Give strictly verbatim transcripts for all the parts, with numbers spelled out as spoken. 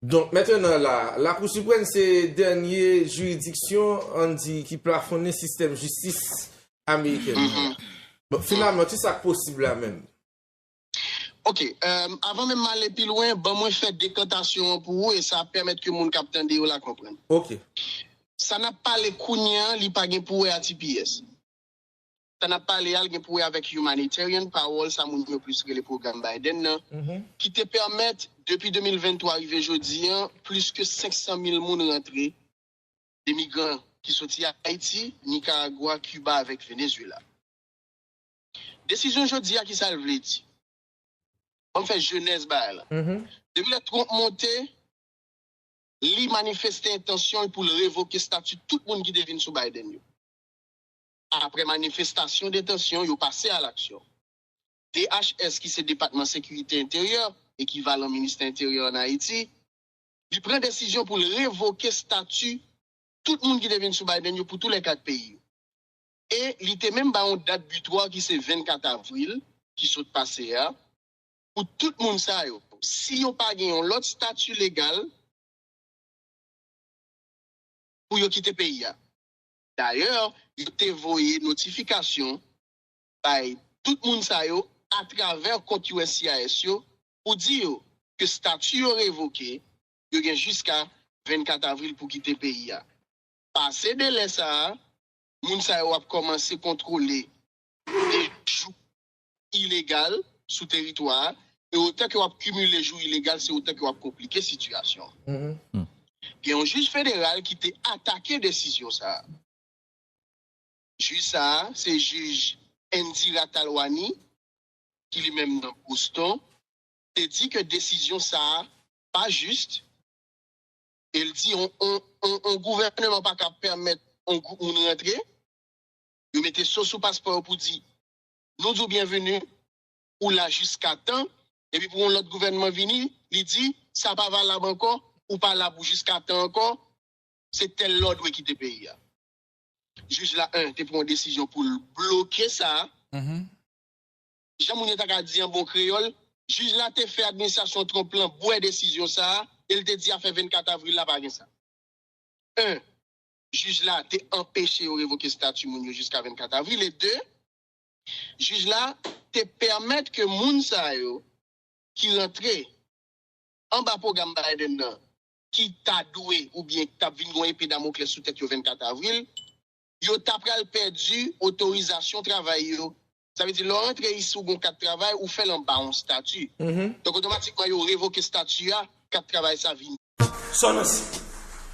Donk, mentnan la, Lakou Siprèm se dènye jiridiksyon, ann di, ki plafonnen sistèm jistis amerikèn nan la. Bon, finalman, ki sa k posib la menm? Ok, euh, avan menm m ale pi lwen, ban mwen fè dekantasyon an pou ou e sa ap pèmèt ke moun k ap tande yo la konprann. Ok. Sa n ap pale kounye an, li pa gen pou wè a T P S. Sa n ap pale a, l gen pou wè avèk humanitarian, pawòl sa moun yo plis rele pwogram Biden nan, ki te pèmèt, depi de mil venntwa rive jodi an, plis ke senk san mil moun rantre, de migran ki soti Ayiti, Nikaragwa, Kiba avèk Venezuela. Desizyon jodi a, ki sa l vle di? Ban m fè jenèz bagay la. Depi lè Trump monte, li manifeste entansyon l pou l revoke stati tout moun ki te vin sou Biden yo. Apre manifestasyon dentansyon, yo pase a laksyon. D H S, ki se Depatman Sekirite Enteryè, ekivalan Ministè Enteryè ann Ayiti, li pran desizyon pou l revoke stati tout moun ki te vin sou Biden yo pou tou lè kat peyi yo. E li te menm bay yon dat bitwa ki se vennkat avril, ki sot pase a, pou tout moun sa yo, si yo pa gen yon lòt stati legal, pou yo kite peyi a. Dayè, yo te voye notifikasyon bay tout moun sa yo atravè kont U S C I S yo pou di yo ke stati yo revoke, yo gen jiska vennkat avril pou kite peyi a. Pase delè sa a, moun sa yo ap kòmanse kontwole de jou ilegal sou teritwa a, e otan ke w ap kimile jou ilegal, se otan ke w ap konplike sitiyasyon an. Gen yon jij federal ki te atake desizyon sa a. Jij sa a, se jij Indira Talwani, ki li menm nan Boston, te di ke desizyon sa a pa jis, e l di yon, yon, yon, yon gouvènman pa ka pèmèt yon gwoup moun rantre, yo mete so sou paspò yo pou di, nou di w byenveni, ou la jiska tan, epi pou yon lòt gouvènman vini, li di, sa pa valab ankò, ou pa la pou jiska tan ankò, se tèl lè w dwe kite peyi a. Jij la, en, te pran yon desizyon pou l bloke sa a. Jan moun yo ta ka di an bon kreyòl, jij la te fè administrasyon Trump lan bwè desizyon sa a, e l te di afè vennkat avril la pa gen sa. En, jij la te anpeche yo revoke stati moun yo jiska vennkat avril, e de, jij la te pèmèt ke moun sa yo ki rantre anba pwogram Biden nan, ki ta dwe oubyen ki t ap vin gen yon epe Damoklès sou tèt yo vennkat avril, yo ta pral pèdi otorizasyon travay yo. Sa vle di, lè w rantre isi, ou gen yon kat travay, ou fè l anba yon stati. Donk, otomatikman, yo revoke stati a, kat travay sa vini. Son aussi.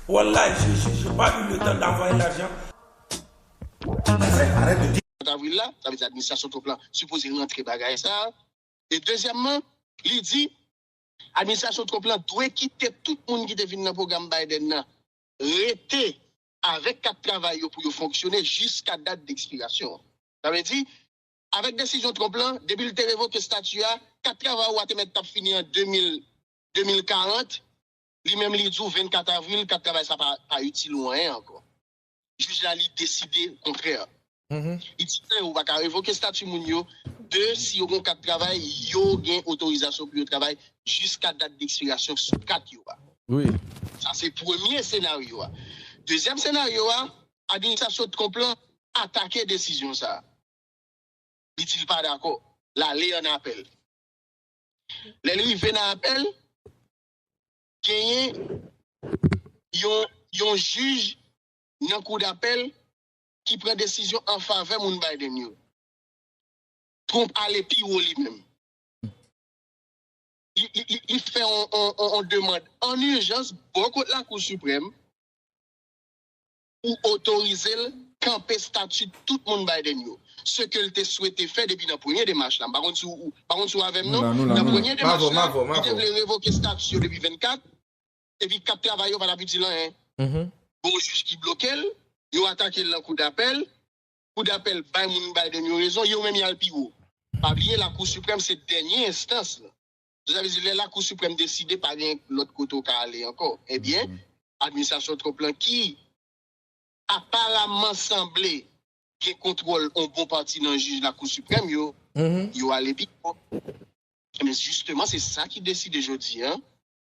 Wallah, je, je, j'ai pas eu le temps d'envoyer l'argent. Arrête, arrête de dire. Avril la, sa vle di administrasyon Trump lan sipoze rantre bagay sa. E dezyèmman, li di administrasyon Trump lan dwe kite tout moun ki te vin nan pwogram Biden nan rete avèk kat travay yo pou yo fonksyone jiska dat dekspirasyon an. Sa vle di, avèk desizyon Trump lan, depi l te revoke stati a, kat travay ou a te mèt t ap fini an de mil, de mil karant, li menm li di w vennkat avril, kat travay sa pa, pa itil ou anyen ankò. Jij la, li deside kontrè. Li di, en, ou pa ka revoke stati moun yo, de, si yo gen kat travay, yo gen otorizasyon pou yo travay jiska dat dekspirasyon sou kat yo a. Wi. Sa se premye senaryo a. Dezyèm senaryo a, administrasyon Trump lan atake desizyon sa a. Li di l pa dakò. L ale ann apèl. Lè l rive nan apèl, genyen yon, yon jij nan kou dapèl ki pran desizyon an favè moun Biden yo. Trump ale pi wo li menm. Li, li, li, li fè yon, yon, yon, yon demann an ijans bò kot Lakou Siprèm pou otorize l kanpe stati tout moun Biden yo. Se ke l te swete fè depi nan premye demach la. M pa konn si w, pa konn si w avè m non. Nan premye demach la, li te vle revoke stati yo depi vennkat, epi kat travay yo pa t ap itil anyen. Gon jij ki bloke l, yo atake l nan kou dapèl, kou dapèl bay moun Biden yo rezon, yo menm y al pi wo. Pa bliye Lakou Siprèm se dènye enstans la. Sa vle di lè Lakou Siprèm deside pa gen lòt kote w ka ale ankò. Ebyen, administrasyon Trump lan ki aparamman sanble gen kontwòl yon bon pati nan jij Lakou Siprèm yo, yo ale pi wo. Men jisteman, se sa ki deside jodi a.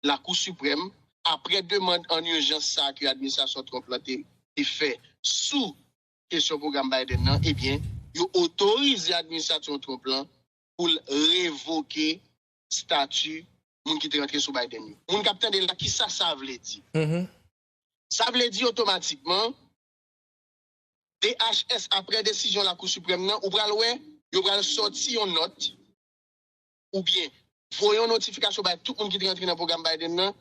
Lakou Siprèm apre demann an ijans sa a ke administrasyon Trump lan te, te fè sou kesyon pwogram Biden nan, ebyen, yo otorize administrasyon Trump lan pou l revoke stati moun ki te rantre sou Biden yo. Moun k ap tande la, kisa sa vle di? Sa vle di otomatikman, D H S, apre desizyon Lakou Siprèm nan, ou pral wè, yo pral sòti yon nòt, oubyen voye yon notifikasyon bay tout moun ki te rantre nan pwogram Biden nan,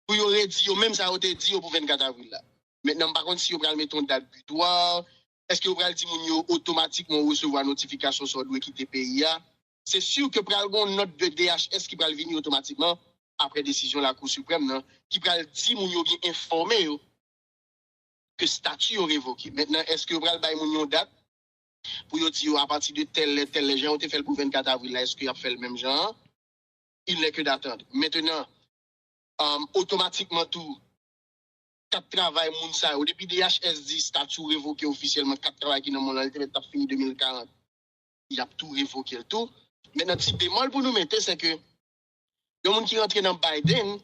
pou yo redi yo menm sa yo te di yo pou vennkat avril la. Mentnan, m pa konn si yo pral mete yon dat bitwa, èske yo pral di moun yo otomatikman ou resevwa notifikasyon sa w dwe kite peyi a. Se si ke pral gen yon nòt de D H S ki pral vini otomatikman apre desizyon Lakou Siprèm nan, ki pral di moun yo byen enfòme yo ke stati yo revoke. Mentnan, èske yo pral bay moun yon dat pou yo di yo apati de tèl lè, tèl lè, jan yo te fè l pou vennkat avril la, èske y ap fè l menm jan an? Il n'est que d'attendre. Mentnan, um, otomatikman tou, kat travay moun sa yo, depi D H S di stati w revoke ofisyèlman, kat travay ki nan men w lan, li te mèt t ap fini de mil karant, y ap tou revoke l tou. Mentnan, ti bemòl pou nou mete, se ke yon moun ki rantre nan Biden,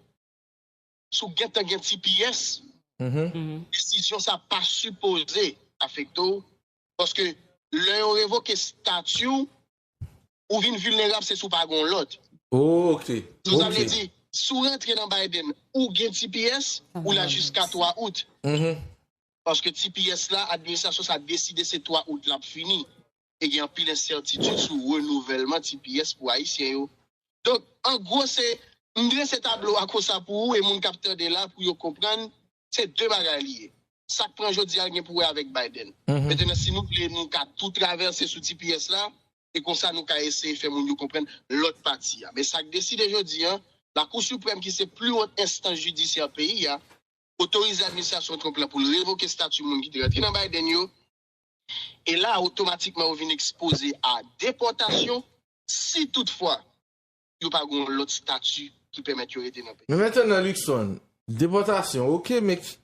si w gentan gen T P S, desizyon sa pa sipoze afekte w. Paske lè yo revoke stati w, ou vin vilnerab, se si w pa gen yon lòt. Oh, ok. So, sa vle di, si w rantre nan Biden, ou gen T P S, ou la jiska twa out. Paske T P S la, administrasyon sa deside se twa out l ap fini. E gen anpil ensètitid sou renouvèlman T P S pou Ayisyen yo. Donk, an gwo, se, m drese tablo a konsa pou ou e moun k ap tande la pou yo konprann, se de bagay li ye. Sa k pran jodi a gen pou wè avèk Biden. Mentnan, si nou vle, nou ka tou travèse sou T P S la, e konsa nou ka eseye fè moun yo konprann lòt pati a. Men sa k deside jodi a, Lakou Siprèm, ki se pli wòt enstans jidisyè peyi a, otorize administrasyon Trump lan pou l revoke stati moun ki te rantre nan Biden yo. E la, otomatikman, yo vin ekspoze a depòtasyon si toutfwa yo pa gen yon lòt stati ki pèmèt yo rete nan peyi. Men mentnan, Luckson, depòtasyon, ok, men ki-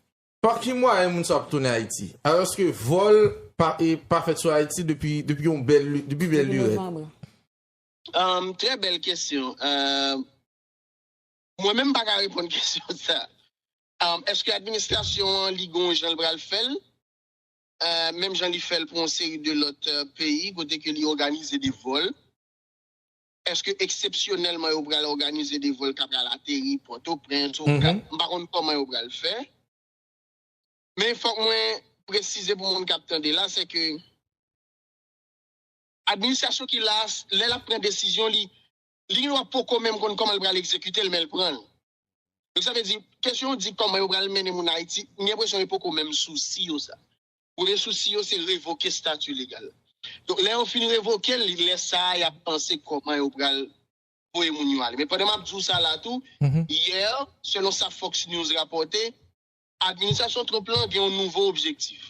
pa ki mwayen moun sa ap tounen Ayiti? Alòske vòl pa, e, pa fèt sou Ayiti depi, depi yon bèl, depi bèl lirèt. Um, trè bèl kesyon. Uh, mwen menm pa ka reponn kesyon sa. Um, èske administrasyon an li gon jan l pral fè l? Uh, menm jan li fè l pou yon seri de lòt uh, peyi kote ke li òganize de vòl. Èske eksepsyonèlman yo pral òganize de vòl k ap pral ateri Pòtoprens? M pa konn kòman yo pral fè. Men fòk mwen presize pou moun k ap tande la, se ke administrasyon ki la, lè l ap pran desizyon, li, li gen dwa poko menm konn kòman l pral egzekite l, men l pran l. Donk, sa vle di, kesyon di kòman yo pral mennen moun Ayiti, m gen enpresyon yo poko menm sousi yo sa. Premye sousi yo, se revoke stati legal. Donk, lè yo fin revoke l, lè sa a, y ap panse kòman yo pral voye moun yo ale. Men pandan m ap di w sa la tou, yè, selon sa Fox News rapòte, administrasyon Trump lan gen yon nouvo objektif,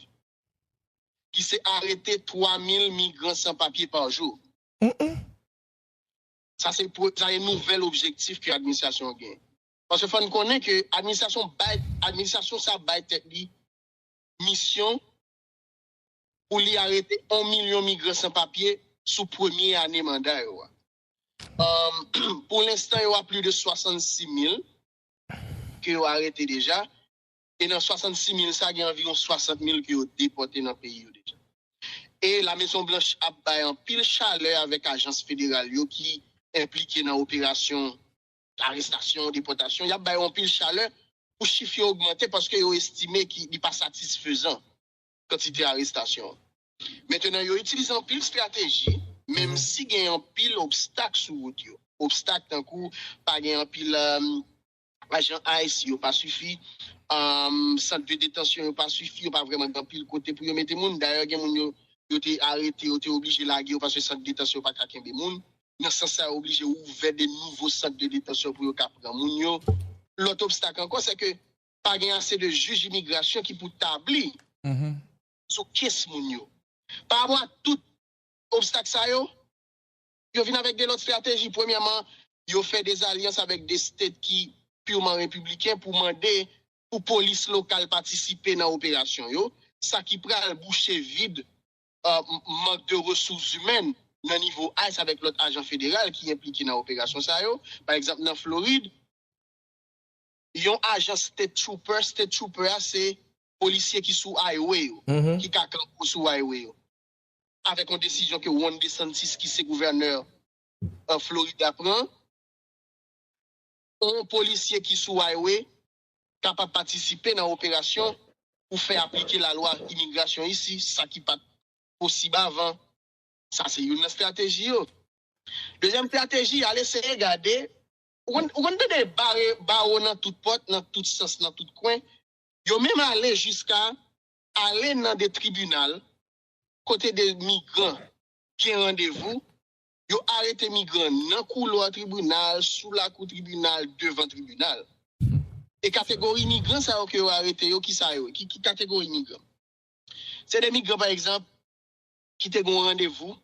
ki se arete twa mil migran san papye pa jou. Sa se, sa se nouvèl objektif ke administrasyon an gen. Paske fò n konnen ke administrasyon bay, administrasyon sa bay tèt li misyon pou li arete yon milyon migran san papye sou premye ane manda yo a. Um, pou lenstan, yo a plis de swasannsis mil ke yo arete deja. E nan swasannsis mil sa, gen anviwon swasant mil ke yo depòte nan peyi yo deja. E Lamezon Blanch ap bay anpil chalè avèk ajans federal yo ki enplike nan operasyon arestasyon, depòtasyon. Y ap bay yo anpil chalè pou chif yo ogmante paske yo estime ki li pa satisfezan kantite arestasyon. Mentnan, yo itilize anpil estrateji, menm si gen anpil obstak sou wout yo. Obstak tankou pa gen anpil um, ajan ice yo pa sifi, um, sant de detansyon yo pa sifi, yo pa vrèman gen anpil kote pou yo mete moun. Dayè, gen moun yo, yo te arete, yo te oblije lage yo paske sant de detansyon yo pa ka kenbe moun. Nan sans sa, yo oblije ouvè de nouvo sant de detansyon pou yo ka pran moun yo. Lòt obstak ankò, se ke pa gen ase de jij imigrasyon ki pou tabli sou kes moun yo. Pa rapò a tout obstak sa yo, yo vin avèk de lòt estrateji. Premyèman, yo fè de zalyans avèk de state ki piman repibliken pou mande pou polis lokal patisipe nan operasyon yo, sa ki pral bouche vid uh, mank de resous imèn nan nivo ice avèk lòt ajan federal ki enplike nan operasyon sa yo. Pa egzanp, nan Florid, yon ajan state trooper, state trooper a se polisye ki sou highway yo, ki ka kanpe sou highway yo. Avèk yon desizyon ke Ron DeSantis ki se gouvènè Florida pran, yon polisye ki sou highway kapab patisipe nan operasyon pou fè aplike lalwa imigrasyon isi, sa ki pa t posib avan. Sa se youn nan estrateji yo. Dezyèm estrateji, al eseye gade, ou konn tande bare bawo nan tout pòt, nan tout sans, nan tout kwen. Yo menm ale jiska ale nan de tribinal kote de migran gen randevou, yo arete migran nan koulwa tribinal, sou lakou tribinal, devan tribinal. E kategori migran sa yo ke yo arete yo, ki sa yo? Ki, ki kategori migran? Se de migran, pa egzanp, ki te gen yon randevou,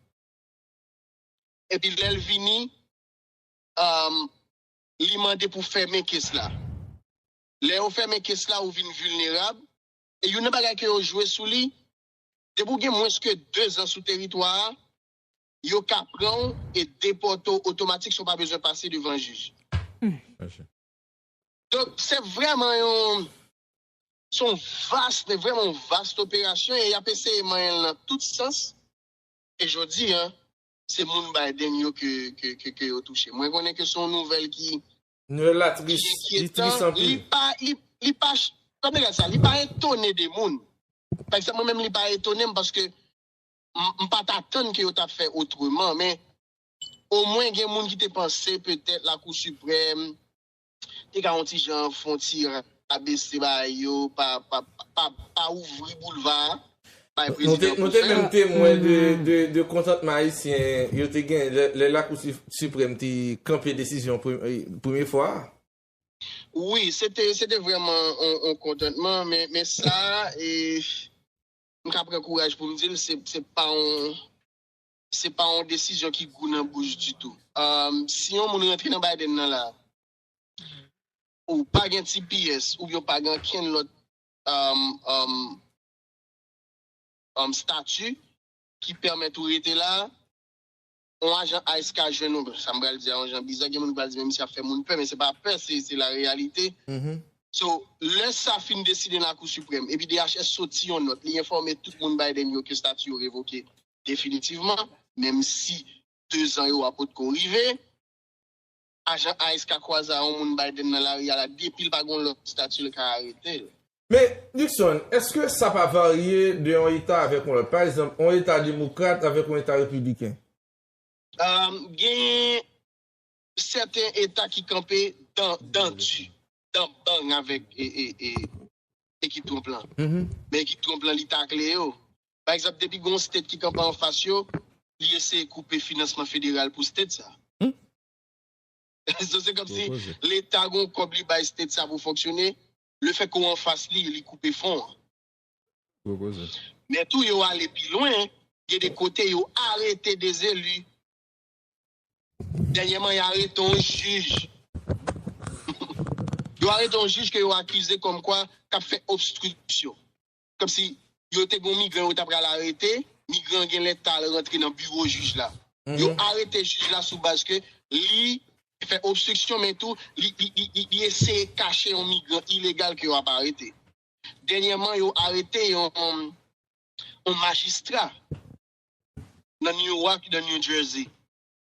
epi lè l vini, um, li mande pou fèmen kes la. Lè yo fèmen kes la, ou vin vilnerab. E youn nan bagay ke yo jwe sou li, depi w gen mwens ke de zan sou teritwa a, yo ka pran w e depòte w otomatik san w pa bezwen pase devan jij. Donk, se vrèman yon, se yon vas, se vrèman yon vas operasyon e y ap eseye manyen l nan tout sans. E jodi a, se moun Biden yo ke, ke, ke, ke yo touche. Mwen konnen ke se yon nouvèl ki, Nouvèl la tris, li tris anpil. Li pa, li, li pa, kòm gad sa, li pa etone de moun. Pa egzanp, mwen menm, li pa etone m paske m, m pa t atann ke yo t ap fè otreman, men omwen gen moun ki te panse petèt Lakou Siprèm te ka yon ti jan fè yon ti rabese bagay yo, pa, pa, pa, pa ouvri boulva a bay prezidan pou fè. Nou te menm temwen de, de, de kontantman ayisyen yo te gen lè, lè Lakou Siprèm te kanpe desizyon premye fwa a. Wi, se te, se te vrèman yon, yon kontantman, men, men sa, e, m ka pran kouraj pou m di l, se, se pa yon, se pa yon desizyon ki gou nan bouch ditou. Um, si yon moun rantre nan Biden nan la, ou pa gen T P S, oubyen ou pa gen ankenn lòt um, um, um, stati ki pèmèt ou rete la, yon ajan ICE ka jwenn ou. Sa m pral di a yon jan biza, gen moun ki pral di men misye ap fè moun pè, men se pa pè, se, se la reyalite. So, lè sa fin deside nan Lakou Siprèm, epi D H S soti yon nòt, li enfòme tout moun Biden yo ke stati yo revoke definitivman, menm si de zan yo a potko rive, ajan ICE ka kwaze a yon moun Biden nan lari a la, depi l pa gen yon lòt stati, l ka arete l. Men, Luckson, èske sa pa varye de yon eta avèk yon lòt? Pa egzanp, yon eta demokrat avèk yon eta repibliken? Um, gen sèten eta ki kanpe dan, dan di, dan bang avèk e, e, e, ekip Trump lan. Men ekip Trump lan, li takle yo. Pa egzanp, depi gen yon state ki kanpe anfas yo, li eseye koupe finansman federal pou state sa. So, se kòmsi leta gen yon kòb li bay state sa pou fonksyone, lefètke w anfas li, li koupe fon an. Men tou, yo ale pi lwen, gen de kote yo arete de zeli. Dènyèman, yo arete yon jij. Yo arete yon jij ke yo akize kòmkwa k ap fè obstriksyon. Kòmsi yo te gen yon migran yo ta pral arete, migran an genlè t al rantre nan biwo jij la. Yo arete jij la sou baz ke li fè obstriksyon, men tou, li, li, li, li, li eseye kache yon migran ilegal ke yo ap arete. Dènyèman, yo arete yon, yon majistra nan Newark, nan New Jersey.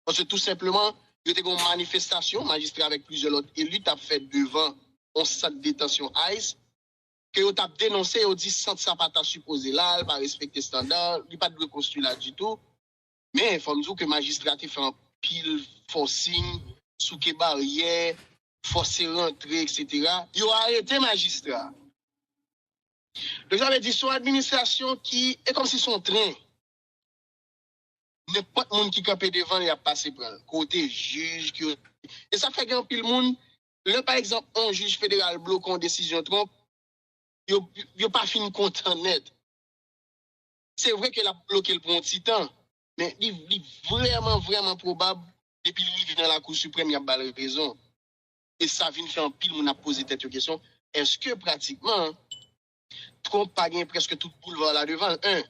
Paske tou senpleman, yo te gen yon manifestasyon, majistra avèk plizyè lòt eli t ap fè devan yon sant detansyon ICE, ke yo t ap denonse, yo di sant sa pa ta sipoze la, li pa respekte estanda, li pa t dwe konstwi la ditou. Men, fò m di w ke majistra te fè anpil fòsing, souke baryè, fòse rantre, etsetera. Yo arete majistra a. Donk, sa vle di, se yon administrasyon ki, e kòmsi se yon tren. Nenpòt moun ki kanpe devan l, y ap pase pran l. Kote jij, ki. E sa fè gen anpil moun, lè, pa egzanp, yon jij federal bloke yon desizyon Trump, yo, yo pa fin kontan nèt. Se vre ke l ap bloke l pou yon ti tan, men li, li vrèman, vrèman pwobab, depi l rive nan Lakou Siprèm, y ap ba l rezon. E sa vin fè anpil moun ap poze tèt yo kesyon, èske pratikman Trump pa gen prèske tout boulva la devan l? En,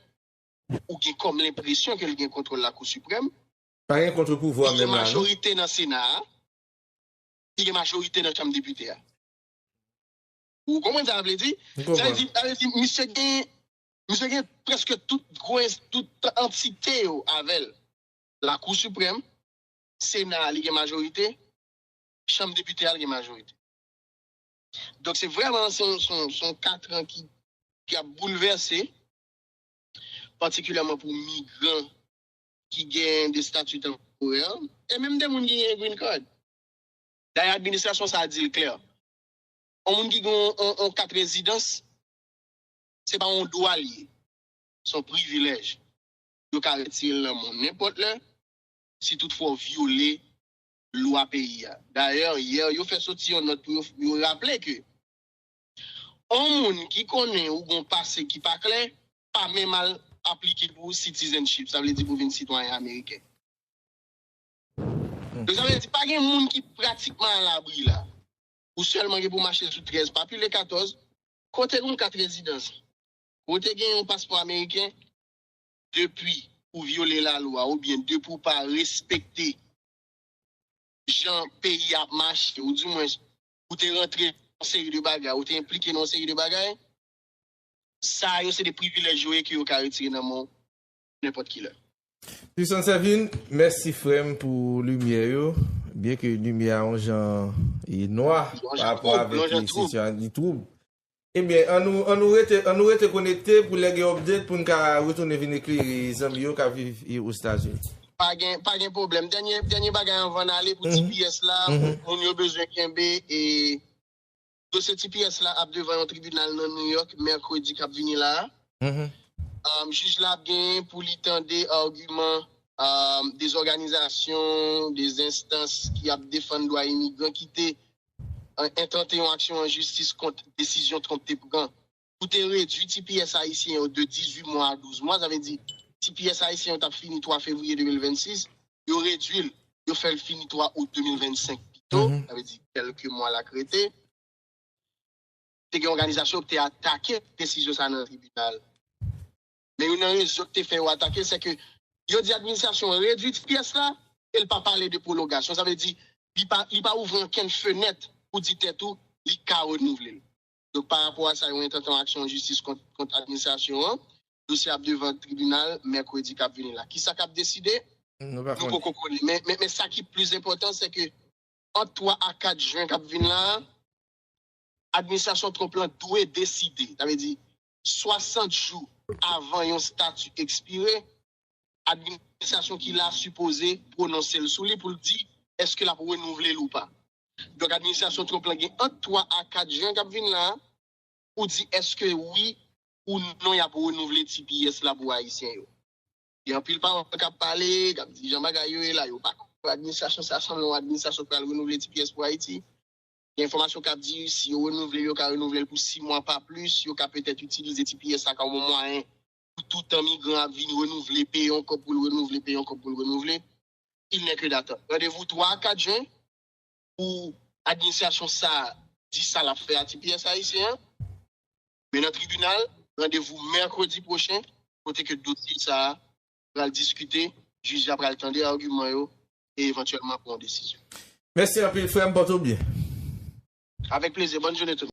ou gen kòm lenpresyon ke l gen kontwòl Lakou Siprèm. Pa gen kontrepouvwa menm la, non? Li gen majorite nan Sena a. Li gen majorite nan Chanm Depite a. Ou konprann sa m vle di? Sa vle di, sa vle di, misye gen, misye gen prèske tout gwo, tout antite yo avè l. Lakou Siprèm, Sena a, li gen majorite, Chanm Depite a, li gen majorite. Donk, se vrèman, se yon, se yon, se yon katran ki, ki ap boulvèse, patikilyèman pou migran ki gen de stati tanporè, e menm de moun ki gen green card. Dayè, administrasyon sa a di l klè. Yon moun ki gen yon, yon, yon kat rezidans, se pa yon dwa l ye. Se yon privilèj. Yo ka retire l nan men w nenpòt lè, si toutfwa w vyole lwa peyi a. Dayè, yè, yo fè soti yon nòt pou yo, yo raple ke yon moun ki konnen ou gen yon pase ki pa klè, pa menm al aplike pou citizenship, sa vle di pou vin sitwayen ameriken. Donk, sa vle di, pa gen moun ki pratikman alabri la. Ou sèlman gen pou mache sou trèz, pa pile katòz, kote gen yon kat rezidans, kote gen yon paspò ameriken, depi ou vyole lalwa, oubyen depi ou pa respekte jan peyi a ap mache, ou dimwens, ou te rantre nan yon seri de bagay, ou te enplike nan yon seri de bagay, sa yo se de privilèj yo ye ke yo ka retire nan men w nenpòt ki lè. Tristan Sèvin, mèsi frè m pou limyè yo. Byenke limyè a yon jan e nwa pa rapò avèk sitiyasyon li twouble. Ebyen, an nou, an nou rete, an nou rete konekte pou lè gen update pou n ka retounen vin eklere zanmi yo k ap viv e Ozetazini. Pa gen, pa gen pwoblèm. Dènye, dènye bagay anvan n ale pou T P S la, moun yo bezwen kenbe e dosye T P S la ap devan yon tribinal nan New York mèkredi k ap vini la a. Um, jij la ap gen pou li tande agiman, um, de zòganizasyon, de enstans ki ap defann dwa imigran ki te, uh, entante yon aksyon an jistis kont desizyon Trump te pran pou te redui T P S ayisyen yo de dizuit mwa a douz mwa. Sa vle di, T P S ayisyen yo t ap fini twa fevriye de mil vennsis, yo redui l, yo fè l fini twa out de mil vennsenk pito, sa vle di kèlke mwa l ap rete. Te gen òganizasyon ki te atake desizyon sa a nan tribinal. Men youn nan rezon ki te fè yo atake l, se ke yo di administrasyon an redui T P S la e l pa pale de pwolongasyon. Sa vle di, li pa, li pa ouvri okenn fenèt pou di tèt ou li ka renouvle l. Donk, pa rapò a sa, yo entante yon aksyon an jistis kont, kont administrasyon an. Dosye a ap devan tribinal mèkredi k ap vini la. Kisa k ap deside? Nou poko konnen. Men, men, men sa ki plis enpòtan, se ke ant twa a kat jen k ap vin la a, administrasyon Trump lan dwe deside, sa vle di swasant jou avan yon stati ekspire, administrasyon ki la sipoze pwononse l sou li pou l di èske l ap renouvle l ou pa. Donk, administrasyon Trump lan gen ant twa a kat jen k ap vin la a pou di èske wi ou non y ap renouvle T P S la pou Ayisyen yo. Gen anpil pawòl k ap pale, k ap di jan bagay yo ye la, yo pa kwè administrasyon sa a sanble yon administrasyon k pral renouvle T P S pou Ayiti. Gen enfòmasyon k ap di si yo renouvle l, yo ka renouvle l pou sis mwa, pa plis. Yo ka petèt itilize T P S la kòm yon mwayen pou toutan migran ap vin renouvle, peye yon kòb pou l renouvle, peye yon kòb pou l renouvle. Il n'est que d'attendre. Randevou twa a kat jen pou administrasyon sa a di sa l ap fè a T P S ayisyen an. Men nan tribinal, randevou mèkredi pwochen, kote ke dosye sa a pral diskite, jij la pral tande agiman yo e evantyèlman pran yon desizyon. Mèsi anpil, frè m, pòte w byen. Avèk plezi. Bòn jounen tout moun.